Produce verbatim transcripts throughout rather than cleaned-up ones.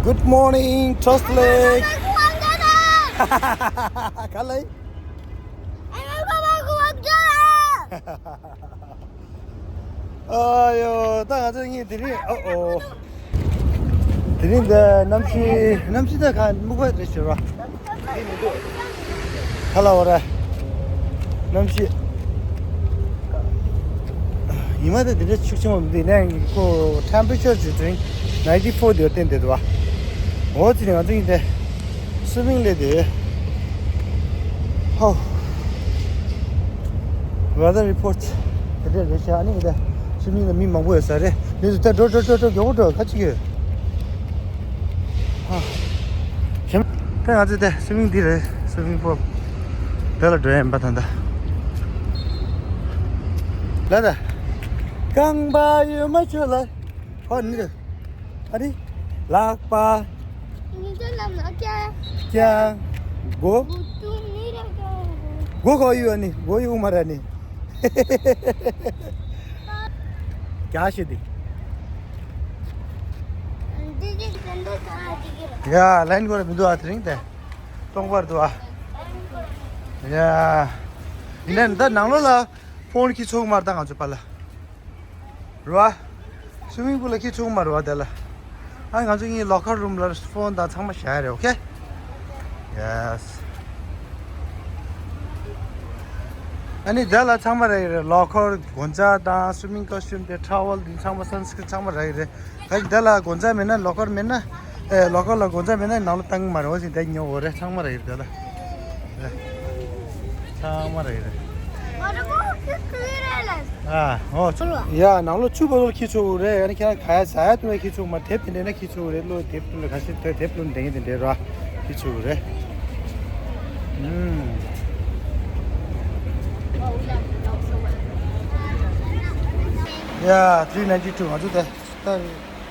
Good morning, Trust Lake. ག་ལ། ཨ་ཡོ། ད་ང་ཚོ་གཉིས་དེ་རིང་། ཨོ་ཨོ། དེ་རིང་འདི་གནམ་གཤིས། གནམ་གཤིས་ད་ག་སྨུག་པ་རེད་ཟེར་བ། ག་ལ་བ་ར། གནམ་གཤིས། ཉི་མ་དེ་འདི་འདྲ་ཤུགས་ཆེན་པོ་མི་འདུག་ནས་ཁོ་temperature ཇི་ཐུང་ninety four དེ་བསྟན་བསྡད་འདུག་བ། འོ་ཙི་ནས་ང་ཚོ་གཉིས་དེ་swimming ལས་དེ། ཧོ། weather report དེ་འདྲ་རེད་ཤག་ཨ་ནི་ད་swimming ལ་མི་མང་པོ་ཡོད་ས་རེད། ནི་ད་འགྲོ་འགྲོ་འགྲོ་འགྲོ་མགྱོགས་པོ་འགྲོ། ཁ་ཅིག་ཡོད། ཨ། ཞེ་མ། ད་ང་ཚོ་ད་swimming འདི་རེད། swimming pool དེ་ལ་འགྲོ་ཡ་ཡིན་པ་ད་ད། ལ་ད། རྐང་པ་ཡོད་མ་ཆོད་ལ། ཧོ་ནི་རེད། ཨ་རི། ལག་པ། ཀྱང་། སྒོ། སྒོ་གོ་ཡུ་ཨ་ནི། སྒོ་ཡུ་མ་ར་ནི། རྒྱ་ཤེ་དི། ཡ་ལན་གོ་ར་མི་འདུག་ཨ། དེ་རིང་དེ་སྟོང་པར་འདུག་ཨ། ཡ། ཡིན་ནའི་ད་ནང་ལོགས་ལ་ཕོན་ཁྱེར་ཆོག་མ་རེད། ད་ང་ཚོ་པ་ལ། རེད་བ། swimming pool ལ་ཁྱེར་ཆོག་མ་རེད་བ་དེ་ལ། ཨ་ང་ཚོ་གཉིས་locker room ལ་ཕོན་དང་ཚང་མ་བཞག་ཡ་རེད། ཨོ་ཁེ། Yes། ཨ་ནི་དེ་ལ་ཚང་མ་རེད་རེད། locker སྒོ་ལྕགས་དང་swimming costume དེ་towel དེ་ཚང་མ་sunscreen ཚང་མ་རེད་རེད། ད་གི་དེ་ལ་སྒོ་ལྕགས་མེད་ན། locker མེད་ན། ཨེ་locker ལ་སྒོ་ལྕགས་མེད་ན་ནང་ལ་བཏང་གི་མ་རེད། འོ་ཟིན་དེ་ཉོ་འོ་རེད། ཚང་མ་རེད་རེད་དེ་ལ། ཚང་མ་རེད་རེད། ཨ་ཨོ་ཡ་ནང་ལོགས་ཆུ་བོ་ལོ་ཁྱེར་ཆོག་རེད། ཨ་ནི་ཁྱེད་རང་ག་ཡ་ཟ་ཡ་དུ་ལ་ཁྱེར་ཆོག་མ། དེབ་དེ་འདྲ་ན་ཁྱེར་ཆོག་རེད། ལོ་དེབ་དུ་ལ་ག་ཤེད་དེ་དེབ་ལོ་འདེང་དེ་འདྲ་ར་ཁྱེར་ཆོག་རེད། ཨུམ། ཡ་three ninety two ང་ཚོ་དེ།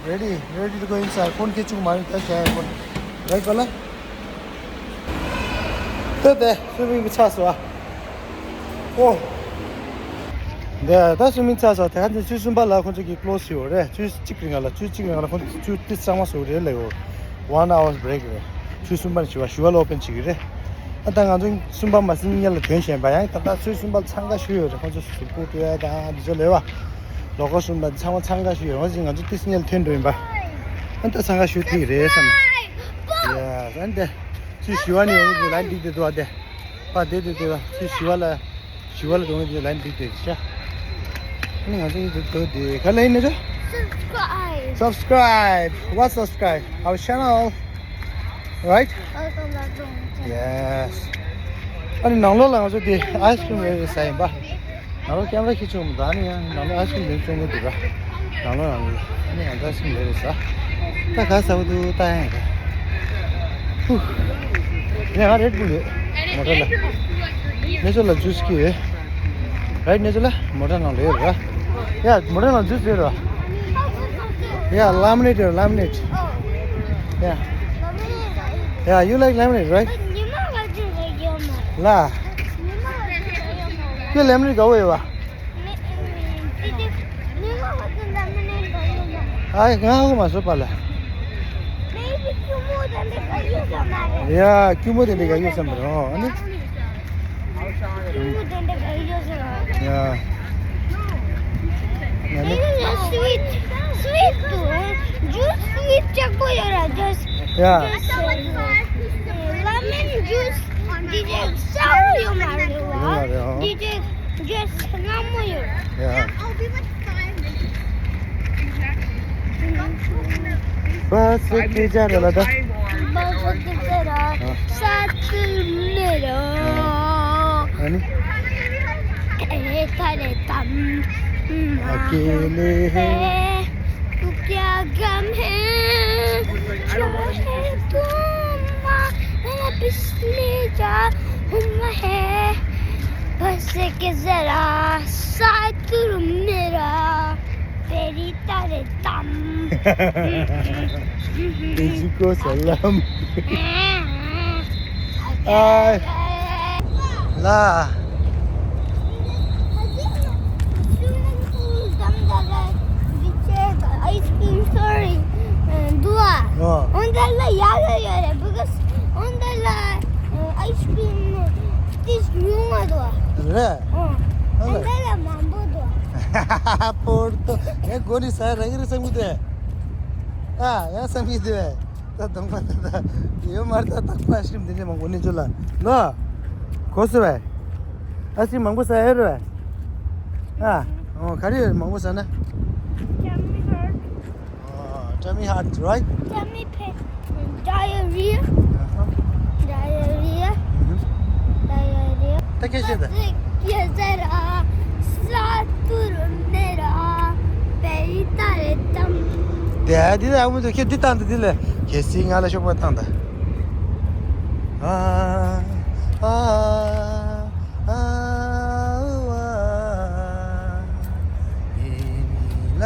ད་ready, ready to go inside. ཕོན་ཁྱེར་ཆོག་མ་རེད། ད་བྱས་ཕོན་རེད་ག་ལ། ད་དེ་swimming ཆགས་སོང་ཨ། ཨོ། འདི་ད་swimming ཆགས་སོང་། དེ་ག་ཚོད་ཆུ་གསུམ་པ་ལ་ཁོང་ཚོ་གི་close ཡོད་རེད། ཆུ་གཅིག་རིང་ལ། ཆུ་གཅིག་རིང་ལ་ཁོང་ཚོ་ཆུ་ཏི་གཙང་མ་བཟོ་རེད་ལ་ཡོད། One hours break རེད། ཆུ་གསུམ་པ་ནས་བཞི་པ། བཞི་པ་ལ་open བྱེད་ཀྱི་རེད། ཨ་ད་ང་ཚོ་གསུམ་པ་མ་ཟིན་སྔོན་ལ་ཐོན་བཞིན་པ། ཡང་ད་ལྟ་ཆུ་གསུམ་པ་ལ་འཚང་ཁ་ཤོར་ཡོད་རེད། ཁོང་ཚོ་གཟུགས་པོ་བཀྲུ་ཡ་དང་འདི་ཚོ་ལས་པ། ལོ་ཀོ་གསུམ་པ་ཚང་མ་འཚང་ཁ་ཤོར་ཡོད། འོ་ཟིན་ང་ཚོ་ཏི་སི་ཉལ་ཐོན་འགྲོ་ཡིན་པ། ཨ་ད་འཚང་ཁ་ཤོར་ཐིག་རེད་བསམ། ཡ་ཨ་འདི་ཆུ་བཞི་པ་ནས་ཡོང་གི་ལ་འགྲིག་དེ་འདུག་ཨ་དེ། པ་དེ་དེ་དེ་ལ་ཆུ་བཞི་པ་ལ། བཞི་པ་ལ་འགྲོ་གི་ལ་འགྲིག་དེ་ཤ། ཨ་ནི་ང་ཚོ་ཡིན་དུ་དོ་དེ་ག་ལ་ཡིན་ན་ཅོ། Subscribe. Subscribe. What's subscribe? Our channel. Right? Yes. ཨ་ནི་ནང་ལོགས་ལ་ང་ཚོ་དེ་ice cream རེ་རེ་ཟ་ཡིན་པ། ནང་ལོགས་ཀེམ་ར་ཁྱེར་ཆོག་མི་འདུག་ཨ་ནི་ཡང་ནང་ལོགས་ice cream རེ་བཙོང་གི་འདུག་ར། ནང་ལོགས་ནང་ལོགས་ཨ་ནི་ང་ཚོ་ice cream རེ་རེ་ཟ། ད་ག་ཟ་བ་འདུག་ད་ཡང་རེད། ཧུ། ཡ་ང་Red Bull ཡོད། མོ་ཊ་ལ། ནེ་ཆོ་ལ་juice ཀི་ཡོད། Right ནེ་ཆོ་ལ་མོ་ཊ་ནང་ལ་ཡོད་ར། ཡ་མོ་ཊ་ནང་juice ཡོད་ར། ཡ་lemonade ཡོད། Lemonade. Yeah. Yeah, you like lemonade, right? ལ། ཁྱོད་lemonade དགའ་བོ་ཡོད་བ། ཨ་ང་ཧ་གོ་མ་སོང་པ་ལ། ཡ་སྐྱུར་མོ་དེ་འདྲ་ག་ཡོད་བསམ་པ་རེད། ཨ་ནི། ཡ། ཡ་ནི། Sweet, sweet དུ། Juice sweet ལྕགས་པོ་ཡོད་ར། Juice. ཡ། Juice. Lemon juice འདི་ཅིག་sour ཡོད་མ་རེད་བ། ཡོད་མ་རེད། ཨོ། འདི་ཅིག་juice སྔ་མོ་ཡོད། ཡ། Bus སྐད་ཆ་རེད་ལ་ད། Bus སྐད་ཆ་ར་ས་ཚུལ་མེད་ར། ཨ་ནི། ཐ་རེ་ཐ་རེ་དམ། अकेले हैं। तू क्या गम है? जो है तुम मेरा पिछले जा हम है। बस एक जरा साथ मेरा तेरी तारे तम। तुझको सलाम। आय। ལ། Swimming pool དམ་ད་ལ་ཇི་ཆེ་ice cream story and འདུག་ཨ། ཨོ། འོན་ཏེ་ལ་ཡག་ལ་ཡོད་རེད། because འོན་ཏེ་ལ་ཨའི་སི་ཀྲིམ་ཏིས་ཉུང་བ་འདུག་ཨ། རེད། ཨོ། ཨ་ལ། འོན་ཏེ་ལ་མང་པོ་འདུག་ཨ། པོར་ཏོ་ངས་གོ་ནི་ས་ར་གི་རེད་བསམ་གི་འདུག་ཨ། ཡང་བསམ་གི་འདུག་ཨ། ད་དང་པ་ད་ད་ཡོད་མ་རེད། ད་ད་པ་ཨའི་སི་ཀྲིམ་འདི་འདྲ་མང་པོ་ནི་ཅོ་ལ་ནོ། གོ་སོང་བས། ཨའི་སི་ཀྲིམ་མང་པོ་ཟ་ཡོད་རེད་བས། ཨ། ཨོ་ག་རེ་ཡོད་མང་པོ་ཟ་ན། Tummy hurt. Oh, tummy hurt, right? Tummy pain. Diarrhea. Uh-huh. Diarrhea. Mm-hmm. Diarrhea. ད་སྐད་ཆ་ད། ཡ་ཟེར་ཨ། ས་ཏུར་མེ་ར། བེ་ད་རེ་དམ། དེ་འདི་ལ་ཨ་མོ་དུ་ཁྱེད་འདི་བཏང་ད། འདི་ལ་གལ་སྲིད་ང་ལ་ཤོག་པ་བཏང་ད། ཨ། ཨ། ཨ། ཨ། ཨ། ཨེ་མི་ལ།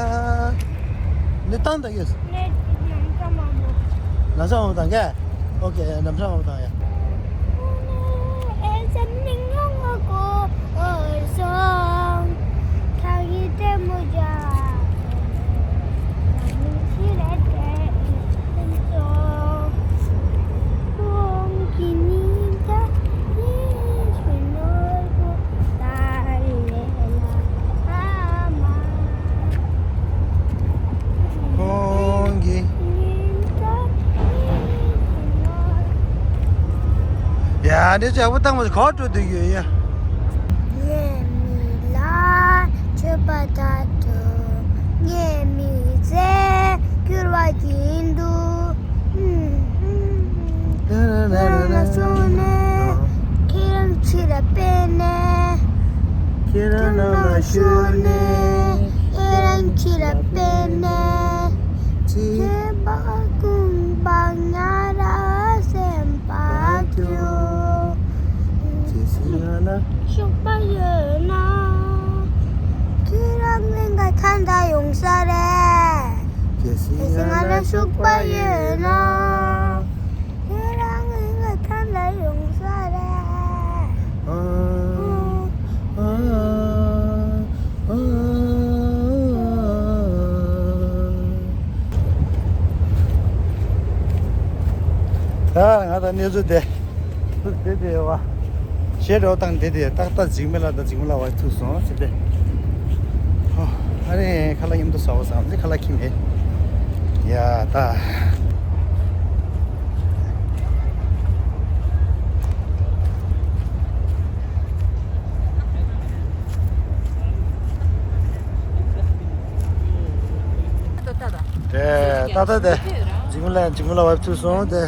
ནི་བཏང་ད་ཡོད། ནི་ནམ་ཚ་མང་པོ། ནམ་ཚ་མང་པོ་བཏང་གས། ཨོ་ཁེ། ནམ་ཚ་མང་པོ་བཏང་ཡ། ཨེ་ཙམ་ནི་ངོ་ངོ་གོ་ཨོ་སོང་། ཐག་ཡི་ཏེ་མོ་ཇ། ཁོང་གི་ཡ་འདི་ཅག་པོ་བཏང་བ་གོ་འགྲོ་འདུག་ཡོད་ཡ། ངའི་མིག་ལ་མཆོད་པ་ལྟར་དུ་ངའི་མི་ཚེ་འགྱུར་བ་ཡིན་དུ། ཁྱེད་རང་ལ་ཞུགས་ནས། ཁྱེད་རང་ཕྱིར་འབད་ནས། ཁྱེད་རང་ལ་ཞུགས་ནས། ཁྱེད་རང་ཕྱིར་འབད་ནས། ཁྱེད་པ་ཀུན་པ་ཉ་ར་སེམས་པ་ཁྱོད། ཁྱེད་སེམས་ལ་ཞོགས་པ་ཡོད་ན། ཁྱེད་རང་ལེན་ག་ཐན་ད་ཡོང་ས་རེད། ཁྱེད་སེམས་ལ་ཞོགས་པ་ཡོད་ན། ཁྱེད་རང་ལེན་ག་ཐན་ད་ཡོང་ས་རེད། ཨ། ཨ། ཨ། ད་ང་དང་གནས་ཚུལ་དེ། དེ་དེ་བ། ཞེ་འགྲོ་དང་དེ་དེ་ཏག་ཏག་འཇིགས་མེད་ལ་དང་འཇིགས་མེད་ལ་བ་ཐུག་སོང་ཟེར་ཏེ། ཨ་རེ་ཁ་ལག་མཉམ་དུ་ཟ་བ་བསམ་སྟེ་ཁ་ལག་ཁྱིམ་ནས། ཡ་ད། དེ་ད་ལྟ་དེ་འཇིགས་མེད་ལ་འཇིགས་མེད་ལ་བབས་ཐུབ་སོང་དེ།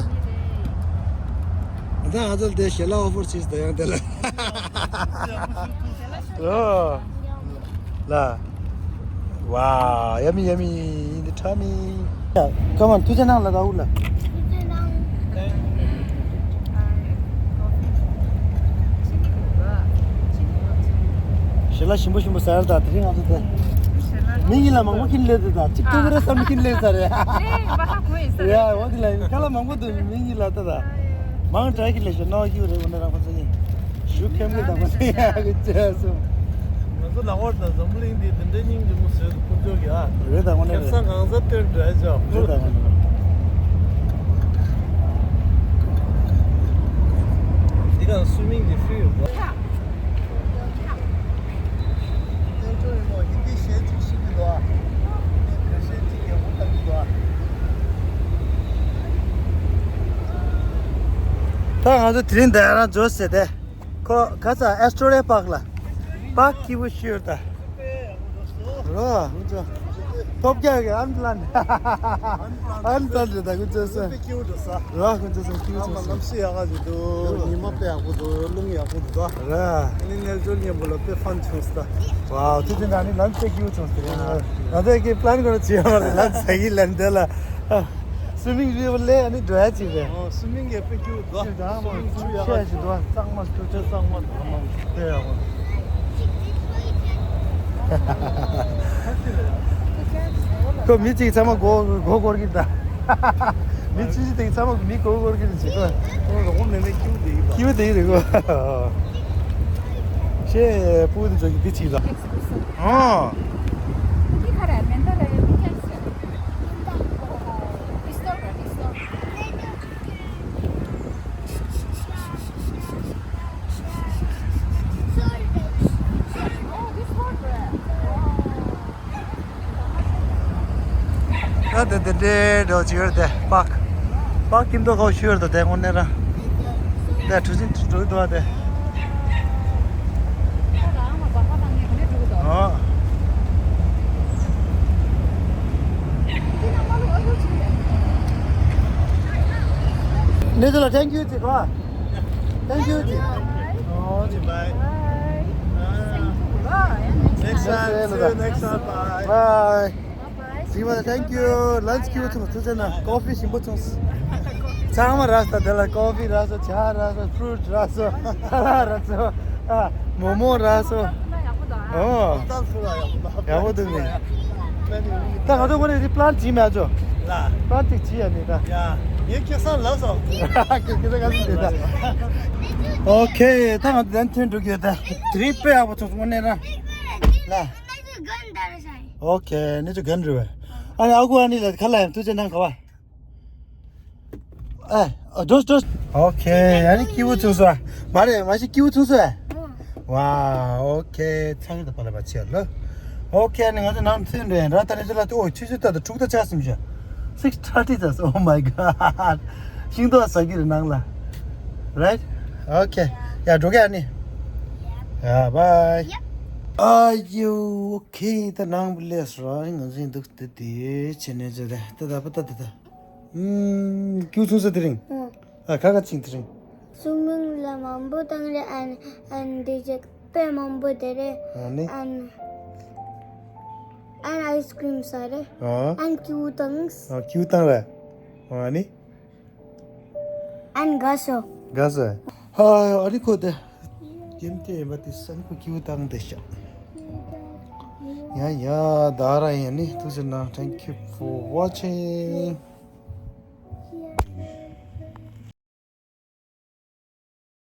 ད་ང་ཚོ་དེ་ཞལ་ལག་ཨོ་ཕར་བྱས་ད་ཡང་དེ་ལ། ཨོ། ལ། ཝའོ། ཡ་མི་ཡ་མི། ཡིན་དེ་ཁྲ་མི། ཀ་མན་ཐུགས་རྗེ་གནང་ལ་ར་ཧུ་ལ། ཐུགས་རྗེ་གནང་། ཞལ་ལག་ཞིམ་པོ་ཞིམ་པོ་ཟ་ཡ་ད་དེ་རིང་ང་ཚོ་དེ། མི་གཉིས་ལ་མང་པོ་ཁྱེར་སླེབས་དེ་ད་གཅིག་ཐུག་གི་རེད་བསམ་ཁྱེར་སླེབས་ཚར་རེད། ཡ་འོ་དེ་ལ་ཁ་ལག་མང་པོ་འདུག་མི་གཉིས་ལ་ད་ད། མང་དྲགས་ཀྱི་ལས་ཞེ་ནོ་ཡུ་རེ་འོ་ན་རང་ཁོ་ཚོ་ཡིན། ཞུ་ཁེམ་གི་དང་པོ་ནས་ཡག་གི་བྱས་སོང་། ང་ཚོ་ལ་ཝར་དང་འཛམ་བུ་གླིང་འདི་འདི་འདྲའི་སྙིང་རྗེ་མོ་བཟོས་འདུག་ཁོང་ཚོ་གི་ཨ། རེད་དང་པོ་ནས་ཁེ་རེད། ས་གང་ས་སྟོན་འདྲ་ཅག་རེད་དང་པོ་ནས། འདི་ག་སུ་མིང་གི་ཧྥི་ཡོད་པ། ཐེན་ཀྲུའུ་ཡིན་མོ་ཧིན་དི་གཞས་གཅིག་ཤེས་ཀྱི་འདུག་ཨ། ཧིན་དི་གཞས་གཅིག་ཡག་པོ་བཏང་གི་འདུག་ཨ། ད་ང་ཚོ་དེ་རིང་འདི་རང་འཇོག་ཟེར་ཏེ། ཁོ་ག་ས་ཨེ་སི་ཊོ་རི་ཡ་པཱག་ལ། པཱག་སྐྱིད་པོ་ཤོར་ད། རོ། ཐོབ་རྒྱག་གི་ཨན་པླན། ཨན་པླན་རེད་ད་ཁོ་ཚོ་ས། རོ་ཁོ་ཚོ་ས་སྐྱིད་པོ་ཨ་མ་ཚོ་ས། གནམ་གཤིས་ཡག་ག་ཞིག་འདུག་ཉི་མ་དཔེ་ཡག་པོ་འདུག་རླུང་ཡག་པོ་འདུག་ད། ར། ཨ་ནི་རྣལ་འབྱོར་མཉམ་པོ་ལ་དཔེ་ཧྥན་བྱུང་སོང་ད། ཝའོ་དེ་དེ་ན་ནི་ལམ་དཔེ་སྐྱིད་པོ་བྱུང་སོང་ད། ང་ཚོ་གི་པླན་གོ་ན་བྱེད་ཡོད་མ་རེད། ལམ་ཟ་གི་ལམ་དེ་ལ། སུ་མིང་རི་བར་ལས་ཨ་ནི་འགྲོ་ཡ་ཅིག་རེད། ཨོ་སུ་མིང་གི་དཔེ་སྐྱིད་པོ་འདུག་སུ་མིང་ཆུ་ཡག་ག་ཞིག་འདུག་གཙང་མ་སྐྱོ་ཆ་གཙང་མ་འདུག་མ་དཔེ་ཡག་པོ། ཁོ་མི་གཅིག་ཚང་མ་མགོ་མགོ་སྐོར་གྱི་ད། མི་གཅིག་དེ་ཚང་མ་མི་མགོ་སྐོར་གྱི་ཅིག་ཁོ། ཁོ་རོགས་མེད་མེད་སྐྱིད་པོ་དེ་ཡིན་པ། སྐྱིད་པོ་དེ་ཡིན་རེད་ཁོ། ཤེས་པུ་དེ་ཚོ་གི་འདི་གཅིག་ད། ཨོ། Aquí para el mento de piñas. Oh, it's ད་དེ་དེ་འདྲའི་འགྲོ་ཅིག་ཡོད་དེ་པག་པག་ཀིམ་ཏོ་ཁོ་ཤུ་ཡོད་དོ་དེ་དངོས་གནས་ར། དེ་གྲུ་ཆེན་གྲུ་འདུག་དེ། ཨོ། ནེ་ཚོ་ལ་thank you ཅིག་གོ། Thank you ཅིག་ཨོ་ཅིག bye. Next time, see you next time. Bye. Bye. Siva, thank you. Lunch ཁྱེར་ཐུབ་ཐུབ་ཟེར་ན་ཀོ་ཕི་ཞིམ་པོ་བྱུང་། ཚང་མ་རག་སོང་། དེ་ལ་ཀོ་ཕི་རག་སོང་། ཇ་རག་སོང་། ཕུ་རུ་ཊི་རག་སོང་། ཨ་རག་སོང་། ཨ་མོག་མོག་རག་སོང་། ཨོ། ཡག་པོ་འདུག་ནི། ད་ང་ཚོ་ཁོ་ནས་དེ་པི་ལན་བྱེད་མེད་ཨ་ཅོ། ལ། པི་ལན་ཅིག་བྱེད་ཡ་ནི་ད། ཡ། ངས་ཁེ་སང་ལབ་སོང་། ཁེ་ཁེ་ས་ག་ཟིན་དེ་ད། ཨོ་ཁེ། ད་ང་ཚོ་དེ་ཐོན་འགྲོ་གི་ཡོད་ད། དེ་རིང་དཔེ་ཡག་པོ་བྱུང་སོང་དངོས་གནས་ར། ལ། ཨོ་ཁེ། ནི་ཚོ་གན་རེད་བས། ཨ་ནི་ཨ་ཁུ་ཨ་ནི་ལ་ཁ་ལ་ཡང་ཐུགས་རྗེ་གནང་ག་བ། ཨ། ཨ། འགྲོ་འགྲོ། ཨོ་ཁེ། ཨ་ནི་སྐྱིད་པོ་བྱུང་སོང་། མ་རེད། མ་གཞི་སྐྱིད་པོ་བྱུང་སོང་། ཝའོ། ཨོ་ཁེ། ཚང་གི་ད་པ་ལ་པ་ཆེ་ལ། ཨོ་ཁེ། ཨ་ནི་ང་ཚོ་ནང་ཐོན་རེད་ར། ད་ནི་ཚོ་ལ་ཏུ་ཨོ་ཆུ་ཚོད་ད་ད་དྲུག་དང་ཆ་སུམ་ཅུ། Six thirty ད། Oh my god. ཤིང་ཏོག་ཟ་གི་རེད་ནང་ལ། Right? Okay. ཡ་འགྲོ་གི་ཨ་ནི། ཡ་bye. ཨ་ཡོ། ཨོ་ཁེ། ད་ནང་སླེབས་སོང་ར། ང་ཚོ་འདུག་སྟེ་དེ་བྱེད་ནས་བྱེད་དེ་ད་ད་པ་ད་ད་ད། ཨུམ། སྐྱིད་པོ་བྱུང་སོང་དེ་རིང་། ཨ། ཁ་ཁ་ཅིག་དེ་རིང་། སུ་མིང་ལ་མང་པོ་བཏང་རེད། ཨན་ཨན་འདི་ཅིག་དཔེ་མང་པོ་དེ་རེད། ཨ་ནི། ཨན་ཨན་ཨའི་སི་ཀྲིམ་ཟ་རེད། ཨ། ཨན་སྐྱིད་པོ་བཏང་། ཨ། སྐྱིད་པོ་བཏང་རེད། ཨ་ནི། ཨན་དགའ་སོང་། དགའ་སོང་། ཧ། ཨ་ནི་ཁོ་དེ། ཀེམ་དེ་ཡིན་པ་དེ་སན་ཁོ་སྐྱིད་པོ་བཏང་དེ་ཤག་ཡ་ཡ། ད་ར་ཡ་ནི་ཐུགས་རྗེ་གནང་། Thank you for watching.